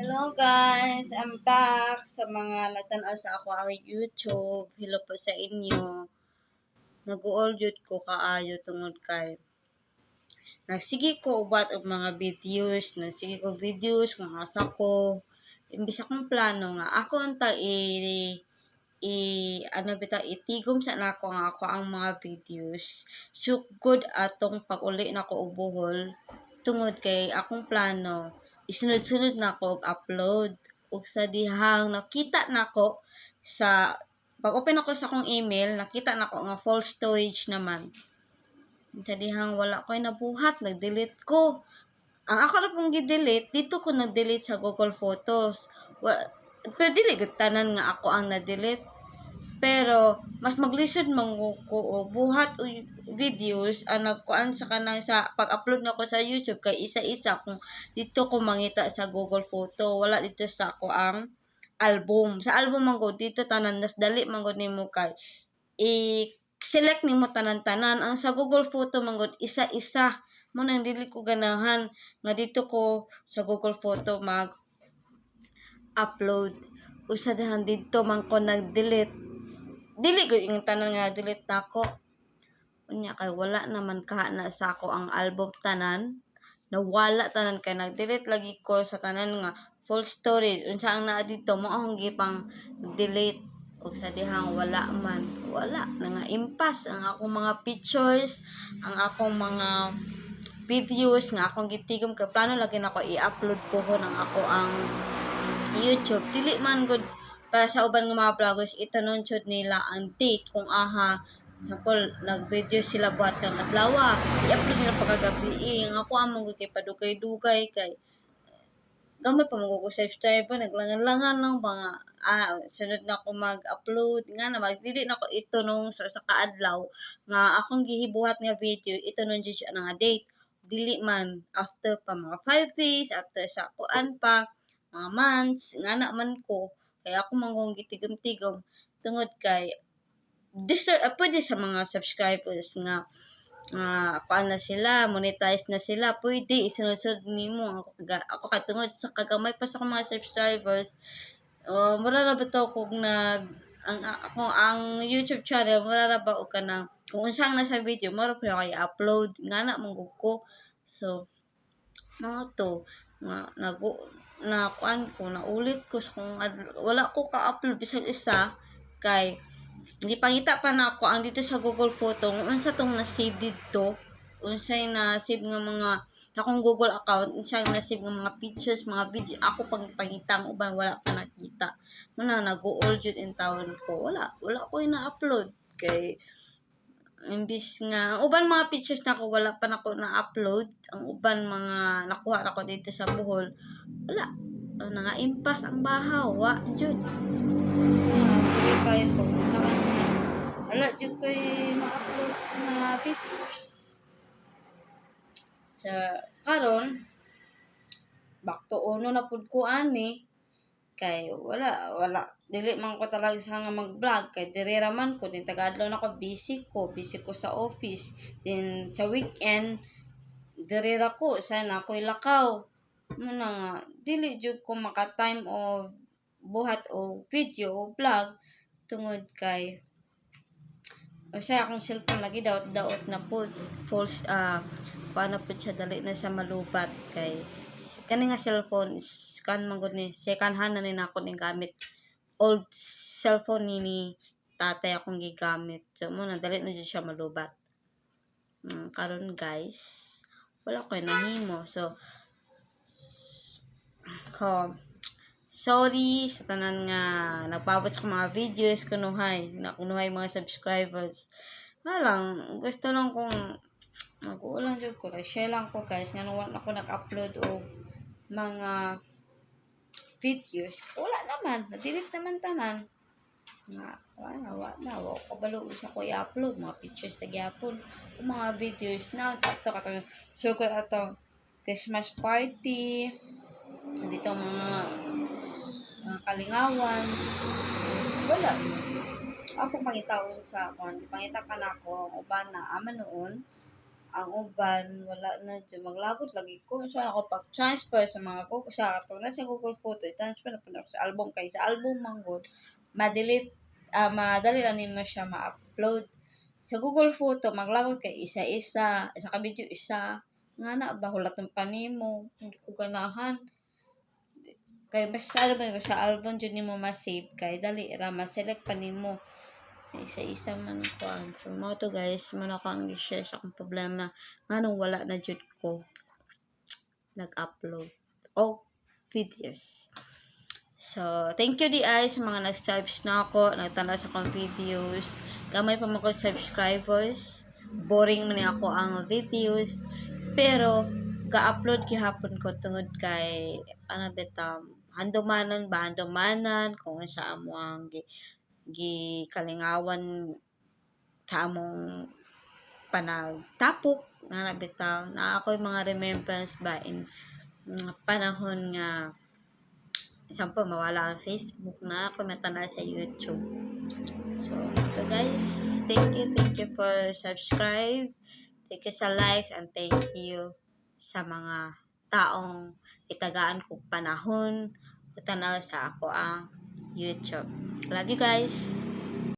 Hello guys, I'm back sa mga nagtan-aw sa ako ang YouTube. Hello po sa inyo. Nag-uol jud ko kaayo tungod kay nagsige ko ubat og mga videos, nagsige ko videos kung asa ko. Imbis akong plano nga ako unta i ano bitaw, itigom sa nako ang ako ang mga videos. Sugod atong pag-uli nako og Bohol tungod kay akong plano isunod-sunod nako og upload, ug sa dihang nakita nako sa pag-open ako sa akong email, nakita nako nga full storage naman. Sa dihang wala ko'y nabuhat, nag-delete ko. Ang ako ra pong gi-delete, dito ko nag-delete sa Google Photos. Wa, pero dili gud tanan nga ako ang na-delete. Pero mas maglisod man ko og buhat og videos ang nagkuan sa kanang sa pag-upload nako sa YouTube kay isa-isa kung dito ko mangita sa Google Photo, wala dito sa ako ang album. Sa album man gud dito tanan, mas dali man gud nimo kay i-select nimo tanan-tanan. Ang sa Google Photo man gud isa-isa. Mo nang dili ko ganahan nga dito ko sa Google Photo mag upload. Usa dihan didto man ko nag-delete. Dili gud yung tanan nga delete nako. Unya kay wala naman kaha na sa ako ang album tanan. Nawala tanan kay nag-delete lagi ko sa tanan nga full storage. Unsa ang naa didto mo akong gipang delete, ug sa dihang wala man, wala na nga impas ang akong mga pictures, ang akong mga videos nga akong gitigom kay plano lagi nako i-upload pohon ang ako ang YouTube. Dili man gud para sa uban nga mga vloggers, itanon jud nila ang date kung aha. Example, nag-video sila buhat kang adlaw, i-upload nila pagkagabi. Ang ako among gud kay padugay-dugay kay gamay pa man ko subscriber, naglangan-langan lang ba nga sunod na ako mag-upload nga na magdili na ko itunong sa usa ka adlaw nga akong gihibuhat nga video, itunon jud siya nga date. Dili man, after pa mga 5 days, after sa kuan pa mga months nga na man ko kay ako man kong gitigom-tigom tungod kay this, pwede sa mga subscribers nga kuan na sila, monetize na sila, pwede isunod-sunod nimo. Ako kay tungod sa kagamay pa sa akong mga subscribers, mura ra bitaw kog nag ang ako ang YouTube channel, mura ra ba og kanang kung unsa ang nasa video mura pa kay upload nga na man gud ko. So mao to nga nagu na kuan ko, naulit ko sa kung wala ko ka-upload bisag isa kay gipangita pa nako ang dito sa Google Photo kung unsa tong na-save didto, unsay na-save nga mga akong Google account, unsay na-save nga mga pictures, mga video ako pang pangita. Ang uban wala pa nakita. Mao na nag-uol jud in taon ko, wala wala ko na-upload kay imbis nga ang uban mga pictures nako wala pa nako na-upload. Ang uban mga nakuha nako dito sa Bohol, wala na nga impas ang bahaw, wa jud. Kay kung sa wala jud koy ma-upload nga videos. Sa karon back to uno na pud ko ani kay wala wala dili man ko talaga sa nga mag-vlog kay diri ra man ko din, taga-adlaw na ko, busy ko, busy ko sa office din. Sa weekend diri ra ko sa na ako'y lakaw. Mo na nga dili jud ko maka-time og buhat og video o vlog tungod kay usahay akong cellphone lagi daot daot na pud, full kuan na pud siya, dali na siya malubat kay kani nga cellphone is kuan man gud ni, second hand na ni nako ning gamit. Old cellphone ni tatay akong gigamit, so mo na dali na jud siya malubat. Karon guys, wala koy nahimo, so ko sorry sa tanan nga nagpaabot sa akong mga videos kunuhay na kunuhay mga subscribers. Wala lang, gusto lang kong mag-uulan jud ko, share lang ko guys nga wala na ko nag-upload og mga videos. Wala naman, na-delete naman tanan nga wala na, wala na, wa ko kabalo sa ko i-upload mga pictures na gyapon o mga videos na ato katong sugod ato Christmas party dito, mga kalingawan, wala akong pangitaon sa kuan, pangita pa nako ang uban na ama noon. Ang uban wala na jud, maglagot lagi ko. So ako pag transfer sa mga Google, sa ato na sa Google Photo, i-transfer na pud nako sa album kay sa album man gud ma-delete, madali ra nimo siya ma-upload. Sa Google Photo maglagot kay isa-isa, isa ka video isa nga na ba, hulaton pa nimo, hindi ko ganahan. Kay basta ba sa album jud nimo ma-save kay dali ra ma-select pa nimo. Isa-isa man kuan. So mao to, guys, mao na ako ang gi-share sa akong problema nganong wala na jud ko nag-upload og videos. So, thank you diay sa mga nag-subscribe na ako, nagtanaw sa akong videos. Gamay pa man ko subscribers. Boring man ni ako ang videos. Pero, ga-upload gihapon ko tungod kay, ano bitaw, handumanan ba, handumanan, kung sa amo ang gikalingawan sa among panagtapok, nga bitaw, na ako'y mga remembrance ba in mga panahon nga example mawala ang Facebook na ako matanaw sa YouTube. So, ito, guys, thank you for subscribe. Thank you sa likes and thank you sa mga taong itagaan kong panahon tanaw sa ako ang YouTube. Love you guys.